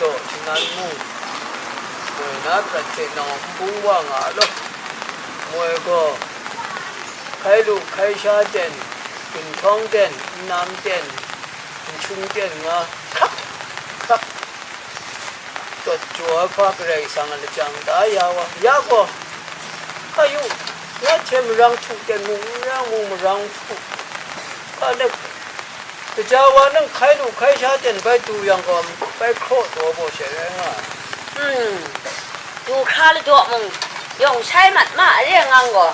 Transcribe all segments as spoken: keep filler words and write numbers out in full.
Daw, Htingnan mung, moi na prat hte nau nbung wa nga law. Moi gaw, hkai lu hkai sha ten, ginhtawng ten, nnam ten, nhtung ten nga, hkrak, hkrak, dawt jaw ai hpa Karai Kasang a lajang da ya wa, ya gaw, hkai yu, ya hte marang htu ten mung, n rang mung marang htu, hka let, Kaja wa nang hkai lu hkai sha ten bai du yang gaw, bai hkraw taw gaw she rai nga ai. Hmm, du hkra ladaw mung, yawng shai mat ma, are ngang gaw,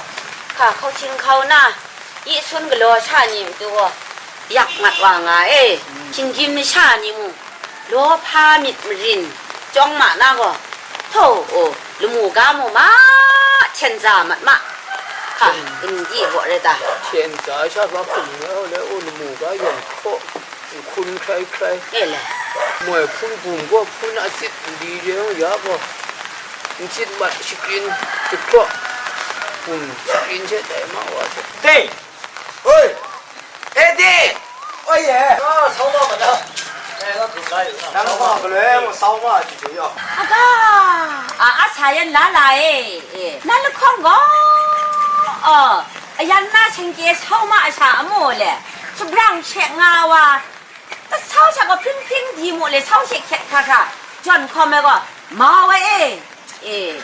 hka hkau hting hkau na, yi sun galaw sha ni matu gaw, yak mat wa nga e, hkinggyin masha ni mung, law hpa myit marin, chyawng ma na gaw, htaw, lamu ga mu ma, hten za mat ma. Hka, n di gaw rai ta? Hten za sha ba hkum nga le, u lamu ga yawng hkaw, nhkun hkrai hkrai. E le. Moi hpun bum gaw hpun a sit n di re, ya gaw, n sit mat shakrin, jahkraw, bum shakrin she dai ma wa se. Dei! Oi! Edi! Oi ye! Ah, sau ma ma da. Eh, na dum la yu na. Nang ma galoi mo sau ma ji ji yo. Aga! A, a sa yan la la e. E, nan lahkawng gaw. Oh, a yan na seng kye sau ma a sha amu le. Shabrang she nga wa. Ta sau sha gaw hpring hpring di mu le, sau she hkyet hkra hkra. Jawn hkawm ai gaw, mau ai e. E,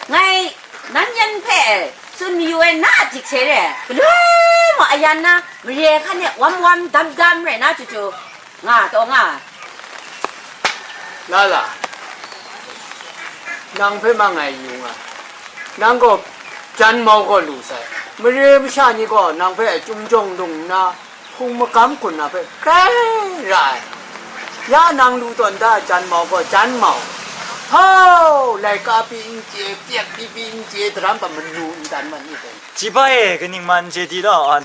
ngai nan yan hpe tsun mayu ai na a dik se re, galoi mung a yan na mare hkan e wam wam dam dam rai na chyu chyu nga taw nga. Lala, nang hpe ma ngai yu nga, nang gaw jan mau gaw lu sai, mare masha ni gaw nang hpe chyum jawng lung nna, hpung magam hkun na hpe grai ra ai. Ya nang lu tawn da ai jan mau gaw jan mau. Hau, laika pyi n chye, pyek pyi pyi n chye, daram pa manu n dan man ni dai. Jiba e, kaning man chye di law, a,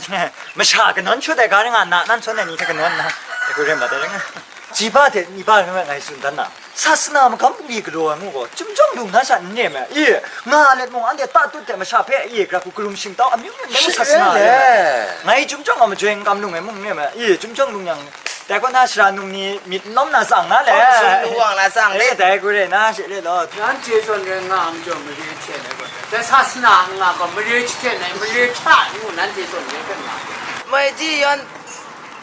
masha kanawn shut ai ga ring nga, na nan shawn ai ni hte kanawn na, e, hku rim la dai ring nga. Jiba hte niba ring nga ngai tsun dan na. Sasana magam bungli galaw ai mu gaw, chyum jawng lung na sha n re me? I, nga let mung, anhte tatut hte masha hpe, i, gara hku karum shingtau amyu myu ndai mu sasana re me? Ngai chyum jawng a majoi n kam lung ai mung n re me? I, chyum jawng lung yang, dai kaw na sara num ni myit n lawm na tsang na le? Hkawm sung lu wang na tsang le? E, dai hku re na she le law. Nanhte zawn rai nga ai majaw mare hte nai gaw, dai sasana nga gaw mare jahten ai, mare hpya ai mu nanhte zawn rai hpe nga. Mai ji yawn,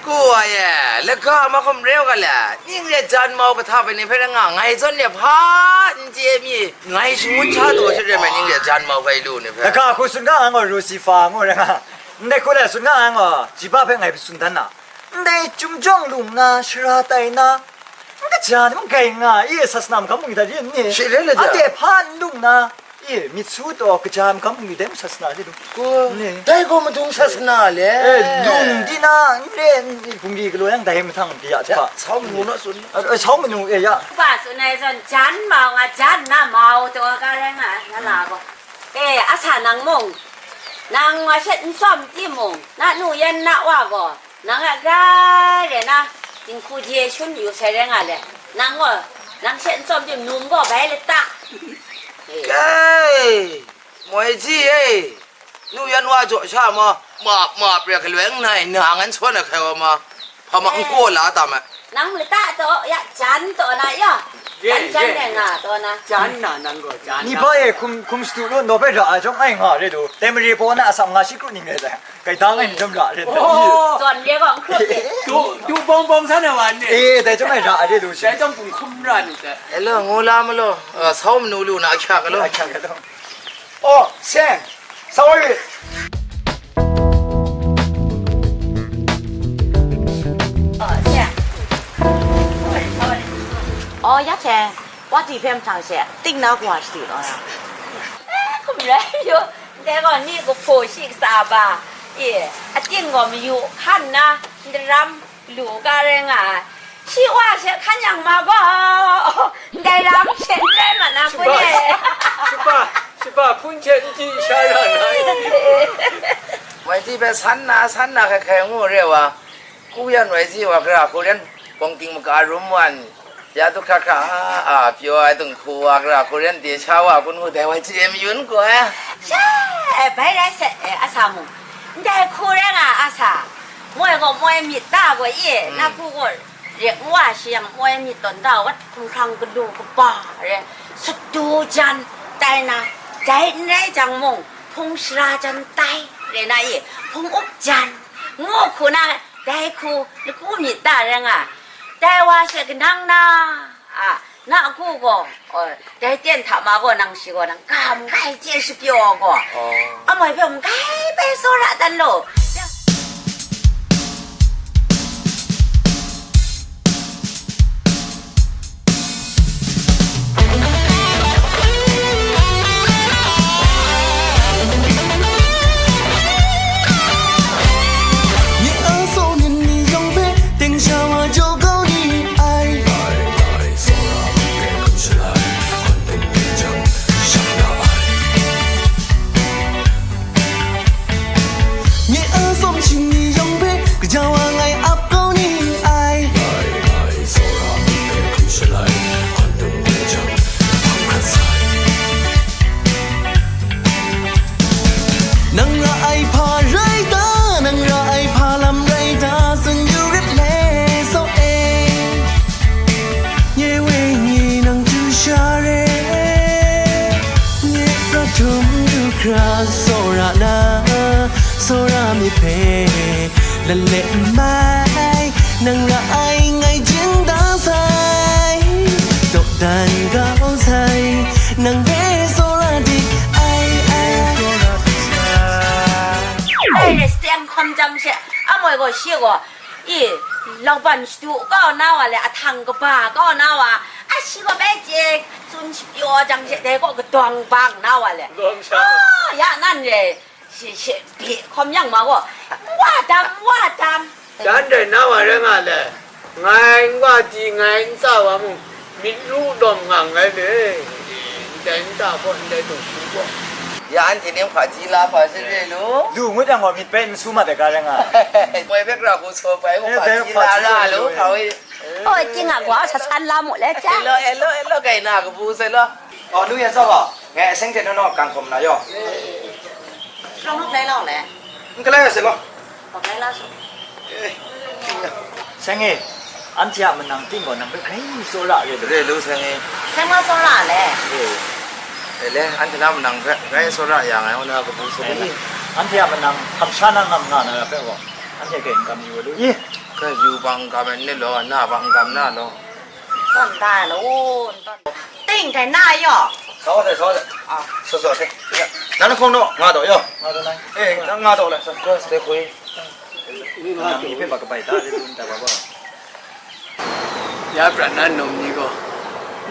Ku wa ye, laga mahkum reu ga le, ning re jan mau kahta bai ni hpe rai nga, ngai zawn re hpa n chye mi, ngai shangun sha taw she re ai ning re jan mau hkai lu ni hpe. Laga hku tsun ga ai gaw, Rusifa ngu rai nga, ndai hku le tsun ga ai gaw, Jiba hpe ngai tsun dan na, ndai chyum jawng lung na, shara tai na, n kaja ni mung gai nga, i sasana magam bungli hta rin ni? Shi re le ja. Anhte hpa n lung na, I, myit su taw, kaja magam bungli dai mu sasana de lu. Ku, ne, dai gaw madung sasana le. E, lung di na, n re, n, bungli galaw yang dai mahtang di ya, ya, hpa. Sau manu na tsun. A, a, sau manu, e, ya. Hpa tsun ai zawn, jan mau nga, jan na mau taw ga rai nga, na la gaw. E, a sa nang mung, nang wa shet n tsawm timung, na nu yan na wa gaw, Nang a grai re na, dinghku je shun yu sai rai nga le, nang gaw, nang she n tsawm tim, num gaw bai lata. Kai, moi ji e, nu yan wa jaw sha ma, ma, ma pre galoi nna e, na ngan sawn ai hkai wa ma, hpa ma n kaw la ta ma. Nang lata taw, ya, jan taw na, ya, jan, jan e nga taw na. Jan na nang gaw, jan na. Ni ba e, hkum, hkum shadu law, naw bai ra ai jawng ai nga re lu, dai mare baw na atsam nga shi kru ning re dai. Gaidang ai ni chyawm ra re. Oh. Zawn re gaw n hkrup de. Du, du bawng bawng san ai wa ni. E, dai chyawm ai ra re lu shi. Dai chyawm hpung hkum ra ni dai. Hello, ngu la ma law. Uh, sau manu lu na ahkyak ga law. Ahkyak ga law. Oh, seng. Sorry. Oh, seng. Oh, ya seng. Wa di hpe mahtang she, ting na kawa shadu law na. Eh, hkum rai yu, ndai gaw ni kahpaw shi katsa ba, e, ating gaw mayu hkan nna, ndaram lu ga rai nga ai. Shi wa she hkan yang ma gaw, ndai lam she n rai mat na hpun e. Shiba, shiba, hpun hte n di sha ra na i? Wai di hpe san na, san na hkai hkai ngu re wa. Hku yan wai si wa, gara hku ren, bawng ting maka rum wan, ya du hkra hkra, a, a, pyaw ai dinghku wa, gara hku ren de sha wa, kun ngu dai wai hte mayun gaw ai. She, bai rai sat, e, a sa mung, ndai hku rai nga a sa, moi gaw moi myit ta gaw ye, na hku gaw, Re, nwa shi yang moi myit tawn da wat hkumhkrang galu kaba re, sut du jan tai na, dai n rai jang mung, hpung shara jan tai re na i, hpung up jan, ngu hku na, dai hku laku myit da rai nga, dai wa she kanang na, a, na ku gaw, o, dai ten hta ma gaw nang shi gaw nang ga mung gai chye shapyaw gaw, amoi hpe mung gai bai tsawra dan law. 你昂首，你你用力，停下我就够你爱。 Nye a sawm shing ni yawng hpe, kaja wa ngai ap kau ni ai. Nang ra ai hpa rai ta, nang ra ai hpa lam rai ta, tsun yu rit le saw e. Nye wenyi nang tu sha re, nye pra htum du hkra tsawra na, tsawra myit hpe, lale n mai, nang ra ai ngai jin da sai, dawdan kau sai, nang hpe tsawra dik ai, ai. Ai, restaurant hkawm jang she, amoi gaw shi gaw, i, lauban shadu kau na wa le, ahtang kaba kau na wa, a shi gaw bai chye tsun shapyaw jang she, dai gaw kadawng bang na wa le. Kadawng sha. Ah, ya nan re, shi, shi, bi hkawm yang ma gaw, wa dam, wa dam. Dan dai na wa rai nga le, ngai n wa di, ngai n tsa wa mung, myit ru lawm nga nngai le, ndai nta gaw, ndai dum hku gaw. Ya anhte ning hpaji la hpa se re lu? Lu ngut yang gaw myit bai n su mat ai ga rai nga. Moi hpe gara hku saw bai, eh, hpaji la ra lu, hpa we. Oh, ting a, gwa sa san la mu le, cha. Elo, elo, elo, kai na kabu sai lo. Oh, nu yan sa ba? Ngai aseng hte naw naw kan hkawm na yaw. Shawng hkrai lau le. N kalai a se lo. Hkrai la su. Eh, ting a. Seng e, anhte a manang ting gaw nang hpe grai tsawra re lu. Re lu, seng e. Seng la tsawra le. E. E le, anhte na manang hpe grai tsawra ya ngai, ngu na kabu sa e le. Anhte a manang hkam sha na ngam nga na ra hpe gaw, anhte hpe n kam yu ai lu i? Hkrai yu bang n kam ai ni law, na bang n kam na law. Tawn da ai law, tawn. Ting dai na yaw. Sa wa sai, sa wa sai. Ah. Sa sa sai. Ya. Nang hkawng naw, nga taw yaw. Nga taw nang. Eh, nang nga taw la, sa. Sa sai hkoi. Nang ni hpe ma kabai ta, dai tsun ta ba ba. Ya prat na num ni gaw,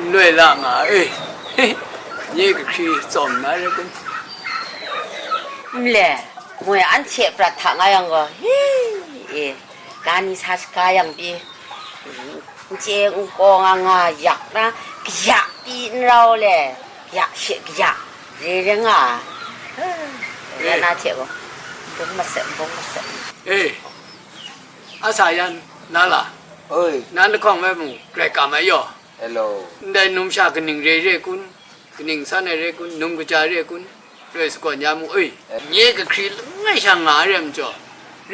n loi la nga e. Nye kahkri tsawm na re kun. Nle, moi anhte prat hta nga yang gaw, hi, e, la ni sa shaga yang pyi, n chye n kaw nga nga yak na, kaya pyi n rau le, ya she kaya, re re nga, ya na hte gaw, bung masat, bung masat. E, a sa yan, na la, oi, nan lahkawng me mung, grai kam ai yaw. Hello. Ndai numsha kaning re re kun? Kaning san ai re kun, num kaja re kun, roi sagawn ya mu, oi. Eh. Nye kahkri langai sha nga ai re majaw,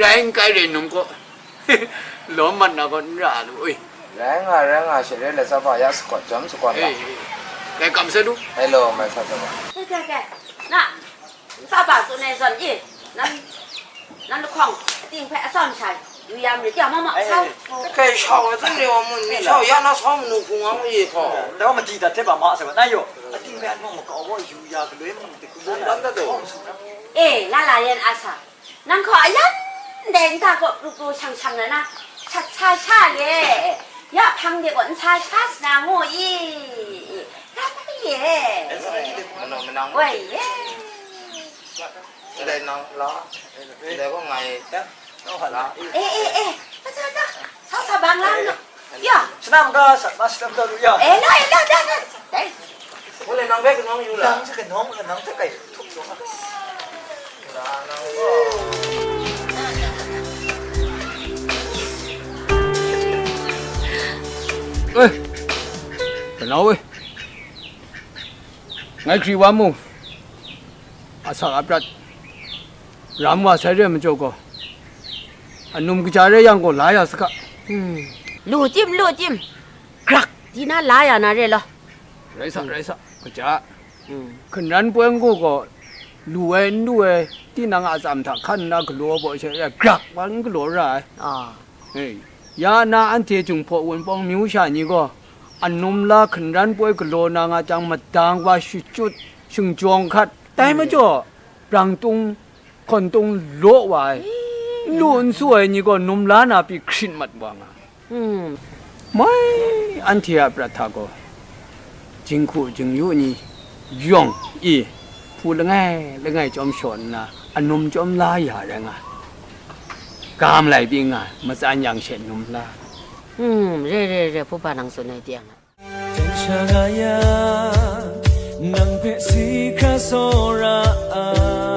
rai n kai re num gaw, lawm mat na gaw n ra lu, oi. Rai nga, rai nga, she re le tsawra ya sagawn, jawm sagawn la. Eh, eh. Dai kam sa lu. Hello, mai sa tsawra. Dai, dai, dai. Na, n tsawra tsun ai zawn e, nan, nan lahkawng ating hpe atsawm sha yu ya marit ya, mama, eh, sau. Kai shau ai zawn re wa mun, mi shau ya na sau manu hku nga mu ye hkaw. Ndai wa madi dat hte ba ma sai wa, nai yaw, ating hpe anhmawng makau gaw yu ya galoi mung hte hkun dan ai. E, la la yen a sa, nang hkaw a yan ndai nta gaw pru pru shang shang na na, shat sa sha ye, ya hpang de gaw n sa sha sa na ngu i, la mai ye. Manu manang. Woi ye. Ndai nang la, ndai gaw ngai. Eh, eh, eh, ta, ta, ta. Sa, sa, bang lang no. Ya. Senang ga, sa, mas lam da lu ya. Eh, no, eh, no, da, da. Eh. Boleh nang bai kenang yu la. Nang sa kenang la, nang ta kai tup tup. Eh, kenal weh. Ngai hkri wa mu. Asak aprat ram wa sai re ai majaw gaw, anum kaja re yang gaw, la ya saga. Hmm. Lu tim, lu tim, grak di na la ya na re law. Rai sa, rai sa, kaja. Hkungran poi n-gu gaw, lu ai n lu ai, tinang a tsam hta hkan nna galaw baw she, grak wa n galaw ra ai. Ah. Hei, ya na anhte Jinghpaw Wunpawng myu sha ni gaw, anum la hkungran poi galaw na nga jang, madang wa shachyut, shingjawng hkat, dai majaw, brang tung, hkawn tung law wa ai, n lu n su ai ni gaw num la na pyi hkrit mat wa nga. Hmm. Mai, anhte a prat hta gaw, jinghku jingyu ni yawng i hpu langai langai chyawm shaw nna, anum chyawm la ya rai nga, ga malai pyi nga, matsan yang she num la. Hmm, re, re, re, hpu hpa nang tsun ai tiang. Jen sha nga ya, nang hpe si hkra tsawra ai.